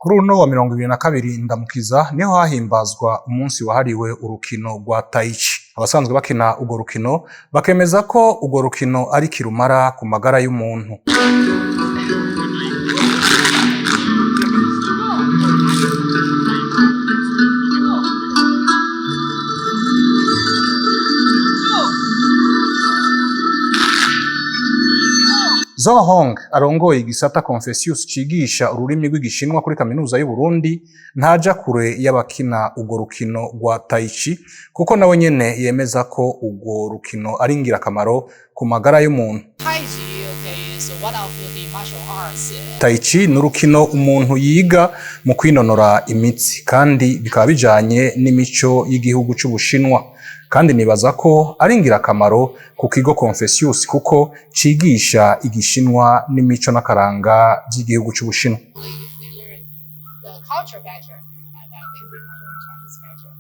Kuri uno wa 22 Ndamukiza niho hahimbazwa umunsi wahariwe urukino rwa Tai Chi. Abasanzwe bakina urwo rukino bakemeza ko urwo rukino ari kirumara ku magara y'umuntu. Zhou Hong arongoye igisata Confucius cigisha ururimi rw'Igishinwa kuri kaminuza y'u Burundi ntaja kure y'abakina urwo rukino rwa Tai Chi, kuko nawe nyene yemeza ko urwo rukino ari ingirakamaro ku magara y'umuntu. Taiji, okay, is one of the martial arts. Tai Chi ni urukino umuntu yiga mu kwinonora imitsi, kandi bikaba bijanye n'imico y'igihugu c'Ubushinwa, kandi nibaza ko ari ingirakamaro ku kigo Confucius kuko cigisha Igishinwa n'imico n'akaranga vy'igihugu c'Ubushinwa. If they learn the culture better, and I think they can learn Chinese better.